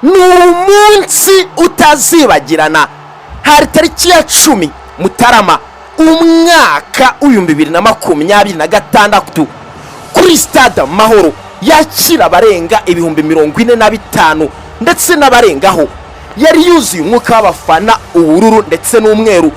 Ni umunsi utazibagirana. Hari tariki ya 10 Mutarama, umwaka w'2026, kuri Stade Amahoro yakira abarenga 45,000 ndetse n'abarengaho. Yari yuzuye umwuka w'abafana, ubururu ndetse n'umweru.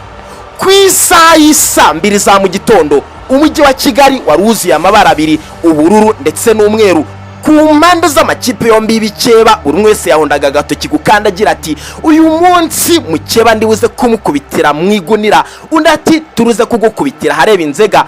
Ku isaha y'isaa 2 za mu gitondo, umujyi wa Kigali wari wuzuye amabara abiri, ubururu ndetse n'umweru, ku mpande z'amakipe yombi y'ibikeba. Buri umwe wese yahondaga agatoki ku kandi agira ati: "Uyu munsi mukeba ndibuze kumukubitira mu igunira." Undi ati: "Turuze kugukubitira ahareba inzega."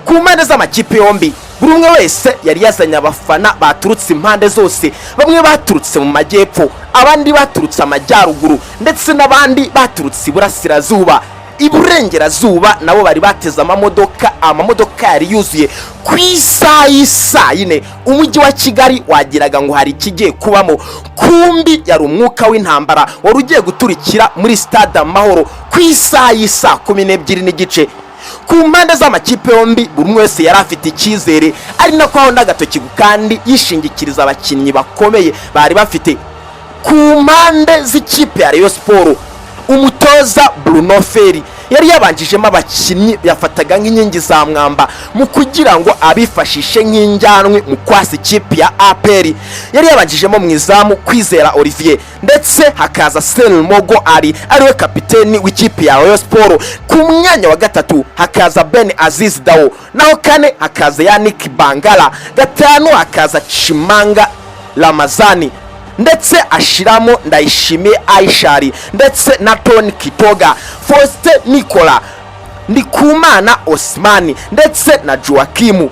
Ku mpande z'amakipe yombi, buri umwe wese yari yazanye abafana baturutse impande zose. Bamwe baturutse mu majyepfo, abandi baturutse amajyaruguru, ndetse n'abandi baturutse iburasirazuba, iburengerazuba. Nabo bari bateze amamodoka, amamodoka yari yuzuye. Ku isaha y'isaa 4, umujyi wa Kigali wagiraga ngo hari ikigiye kubamo, kumbi yari umwuka w'intambara wari ugiye guturikira muri Stade Amahoro. Ku isaha y'isaa 12:30, ku mpande z'amakipe yombi, buri umwe wese yari afite icyizere, ari nako aho n'agatoki kandi yishingikiriza abakinnyi bakomeye bari bafite. Ku mpande z'ikipe ya Rayon Sports, umutoza Bruno Ferry yari yabanjijemo abakinnyi yafataga nk'inkingi za mwamba mu kugira ngo abifashishe nk'injyanwe mu kwasa ikipe ya APR. Yari yabanjijemo mu izamu Kwizera Olivier, ndetse hakaza Serumogo Ali ariwe kapiteni w'ikipe ya Rayon Sports. Ku mwanya wa gatatu hakaza Ben Aziz Dao, naho kane hakaza Yannick Bangala, gatanu hakaza Chimanga Ramazani, ndetse ashiramo Ndayishimiye Aishari ndetse na Tony Kitoga, Faustin Nicola, Ndikumana Osmani ndetse na Joakimu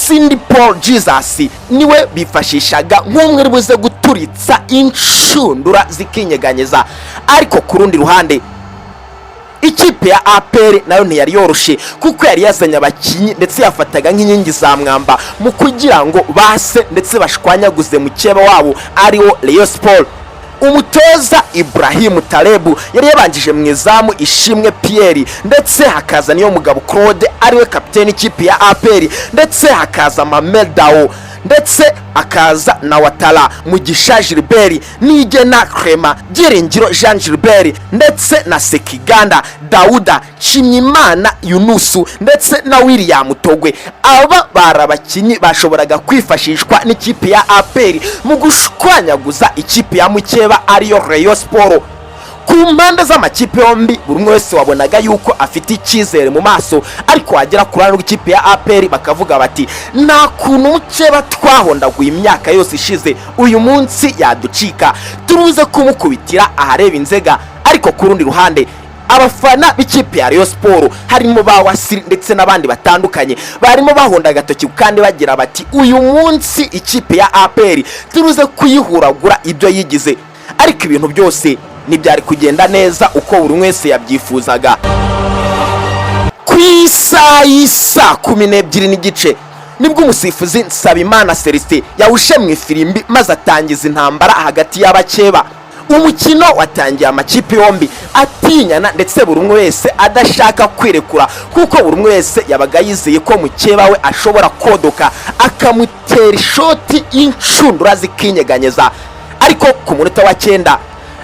Cindy. Paul Jesus niwe bifashishaga nk'umwe uri buze guturitsa inshundura zikinyeganyeza. Ariko ku rundi ruhande, ikipe ya APR nayo ntiyari yoroshe, kuko yari yazanye abakinnyi ndetse yafataga nk'inkingi za mwamba mu kugira ngo base ndetse bashwanyaguze mukeba wabo ariwo Rayon Sports. Umutoza Ibrahim Tarebu yari yabanjije mu izamu Ishimwe Pierre, ndetse hakaza niyo mugabo Claude ariwe kapiteni ikipe ya APR, ndetse hakaza Mamedao, ndetse akaza na Watara Mugisha Gilbert, Nigena Clement, Byiringiro Jean Gilbert, ndetse na Sekiganda Dauda, Nshimyimana Yunusu ndetse na William Togwe. Aba bari abakinnyi bashoboraga kwifashishwa n'ikipe ya APR mu gushwanyaguza ikipe ya mukeba ariyo Rayon Sports. Ku mpande z'amakipe yombi, buri umwe wese wabonaga yuko afite icyizere mu maso, ariko wagera ku ruhande rw'ikipe ya APR bakavuga bati: "Nta kuntu mukeba twahondaguye imyaka yose ishize uyu munsi yaducika, turuze kumukubitira ahareba inzega." Ariko ku rundi ruhande, abafana b'ikipe ya Rayon Sports, harimo ba Wasiri ndetse n'abandi batandukanye, barimo bahonda agatoki kandi bagira bati: "Uyu munsi ikipe ya APR turuze kuyihuragura ibyo yigize." Ariko ibintu byose ntibyari kugenda neza uko buri wese yabyifuzaga. Ku isaha y'isaa 12:30, nibwo umusifuzi Nsabimana Celestin yawushe mu ifirimbi maze atangiza intambara hagati y'abakeba. Umukino watangiye amakipe yombi atinyana, ndetse buri umwe wese adashaka kwirekura, kuko buri umwe wese yabaga yizeye ko mukeba we ashobora kodoka akamutera ishoti y'inshundura zikinyeganyeza. Ariko ku munota wa 9,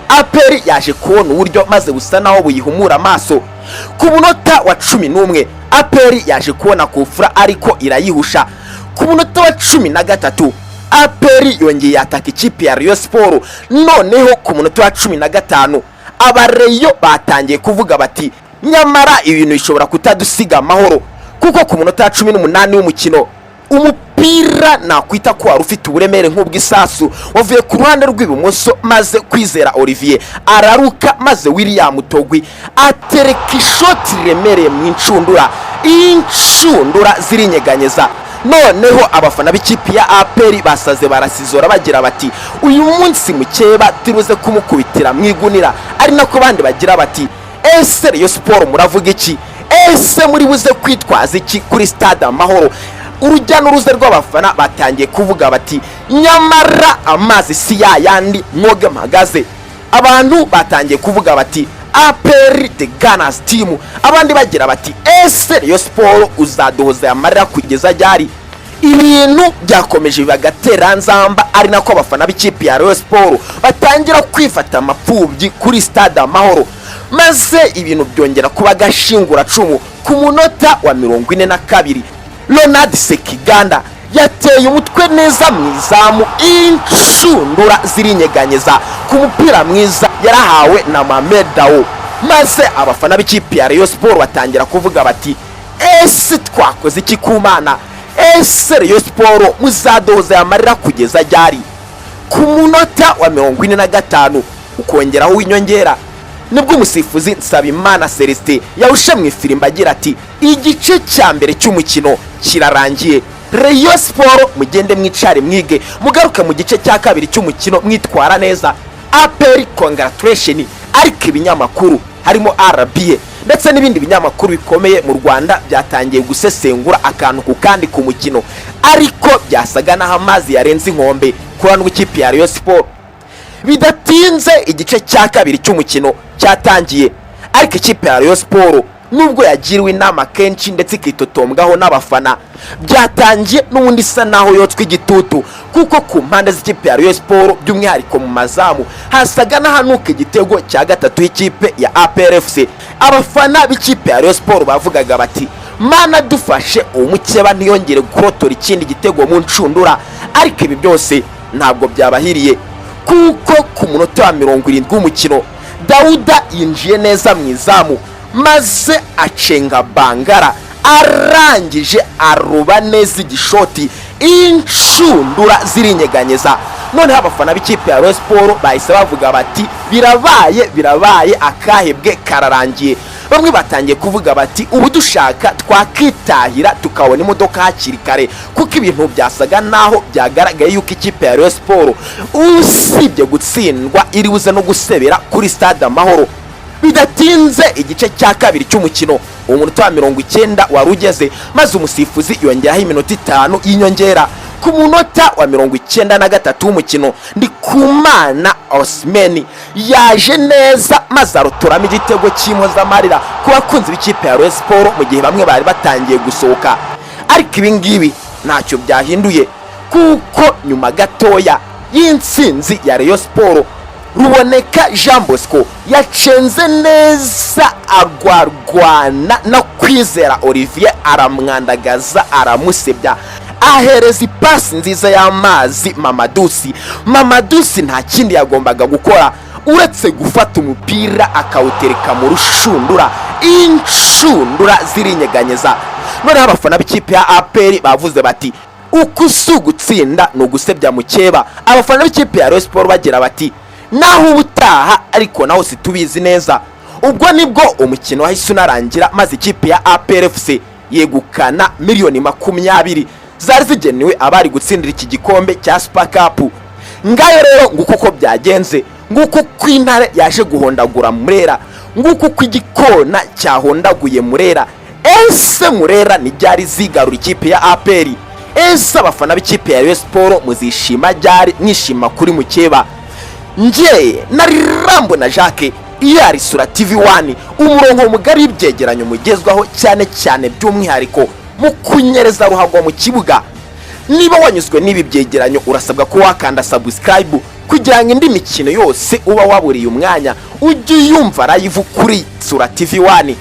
APR yaje kubona uburyo maze busa naho buyihumura amaso. Ku munota wa 11, APR yaje kubona kufura ariko irayihusha. Ku munota wa 13, APR yongeye yataka ikipe ya Rayon Sports. Noneho ku munota wa 15, abareyo batangiye kuvuga bati: "Nyamara ibintu bishobora kutadusiga amahoro", kuko ku munota wa 18 w'umukino, umupira nakwita ko wari ufite uburemere nk'ubw'isasu wavuye ku ruhande rw'ibumoso, maze Kwizera Olivier araruka, maze William Togwi atereka ishoti riremereye mu inshundura, inshundura zirinyeganyeza. Noneho abafana b'ikipe ya APR basaze barasizora, bagira bati: "Uyu munsi mukeba turuze kumukubitira mu igunira." Ari nako bandi bagira bati: "Ese Rayon Sports muravuga iki? Ese muri buze kwitwaza iki kuri Stade Amahoro?" Urujya n'uruza rw'abafana batangiye kuvuga bati: "Nyamara amazi si ya yandi mwoge mpagaze." Abantu batangiye kuvuga bati: "APR the Gunners team." Abandi bagira bati: "Ese Rayon Sports uzaduhoza aya marira kugeza ryari?" Ibintu byakomeje biba agateranzamba, ari nako abafana b'ikipe ya Rayon Sport batangira kwifata amapfubyi kuri Stade Amahoro, maze ibintu byongera kuba agashinguracumu. Ku munota wa 42, Ronald Sekiganda yateye umutwe neza mu izamu, inshundura zirinyeganyeza ku mupira mwiza yarahawe na Mohamed Dao, maze abafana b'ikipe ya Rayon Sport batangira kuvuga bati: "Ese twakoze iki ku Mana? Ese Rayon Sport muzadoza aya marira kugeza ryari?" Ku munota wa 45, ukongeraho w'inyongera, nibwo umusifuzi Nsabimana Celestin yawushe mu ifirimbi agira ati: "Igice cya mbere cy'umukino kirarangiye. Rayon Sport, mugende mwicare mwige, mugaruke mu gice cya kabiri cy'umukino mwitwara neza. APR, congratulation." Ariko ibinyamakuru harimo RBA ndetse n'ibindi binyamakuru bikomeye mu Rwanda byatangiye gusesengura akantu ku kandi ku mukino, ariko byasaga n'aho amazi yarenze inkombe ku ruhande rw'ikipe ya Rayon Sport. Bidatinze igice cya kabiri cy'umukino cyatangiye, ariko ikipe ya Rayon Sport, nubwo yagiriwe inama kenshi ndetse ikitotombwaho n'abafana, byatangiye n'ubundi isa naho yotswe igitutu, kuko ku mpande z'ikipe ya Rayon Sport, by'umwihariko mu mazamu, hasaga n'ahanuka igitego cya gatatu y'ikipe ya APR FC. Abafana b'ikipe ya Rayon Sport bavugaga bati: "Mana dufashe, umukeba ntiyongere gurotora ikindi gitego mu nshundura." Ariko ibi byose ntabwo byabahiriye, kuko ku munota wa 70 w'umukino Dawuda yinjiye neza mu izamu, maze acenga Bangara, arangije aruba neza igishoti, inshundura zirinyeganyeza. Noneho abafana b'ikipe ya Rayon Sport bahise bavuga bati: "Birabaye, birabaye, akahebwe kararangiye." Bamwe batangiye kuvuga bati: "Ubu dushaka twakitahira tukabona imodoka hakiri kare," kuko ibintu byasaga naho byagaragaye yuko ikipe ya Rayon Sport, usibye gutsindwa, iri buze no gusebera kuri Stade Amahoro. Bidatinze igice cya kabiri cy'umukino, umunota wa 90 wari ugeze, maze umusifuzi yongeraho iminota 5 y'inyongera. Ku munota wa 93 w'umukino, Ndikumana Osimeni yaje neza maze arotoramo igitego cy'impozamarira ku bakunzi b'ikipe ya Rayon Sport, mu gihe bamwe bari batangiye gusohoka. Ariko ibi ngibi ntacyo byahinduye, kuko nyuma gatoya y'intsinzi ya Rayon Sport, Ruboneka Jean Bosco yacenze neza, arwarwana na Kwizera Olivier, aramwandagaza, aramusebya, ahereza ipasi nziza y'amazi Mamadusi. Mamadusi nta kindi yagombaga gukora uretse gufata umupira akawutereka mu rushundura, inshundura zirinyeganyeza. Noneho abafana b'ikipe ya APR bavuze bati: "Uku si ugutsinda, ni ugusebya mukeba." Abafana b'ikipe ya Rayon Sport bagira bati: "Naho ubutaha, ariko naho situbizi neza." Ubwo nibwo umukino wahise unarangira, maze ikipe ya APR FC yegukana miliyoni 20 zari zigenewe abari gutsindira iki gikombe cya Super Cup. Ngayo rero, nguko uko byagenze, nguko uko intare yaje guhondagura Murera, nguko uko igikona cyahondaguye Murera. Ese Murera ntibyari zigarura ikipe ya APR? Ese abafana b'ikipe ya Rayon Sport muzishima ryari, mwishima kuri mukeba? Njye na Rambo na Jacques, iyo ari Sura TV One, umurongo mugari w'ibyegeranyo mugezwaho cyane cyane, by'umwihariko mu kunyereza ruhago mu kibuga. Niba wanyuzwe n'ibi byegeranyo, urasabwa ko wakanda subscribe kugira ngo indi mikino yose uba waburiye umwanya ujye uyumva live kuri Sura TV One.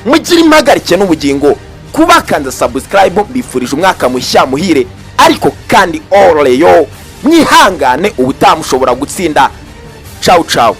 Mugire impagarike n'ubugingo. Kubakanza subscribe, mbifurije umwaka mushya muhire, ariko kandi oreyo mwihangane, ubutaha mushobora gutsinda. Cawu cawu.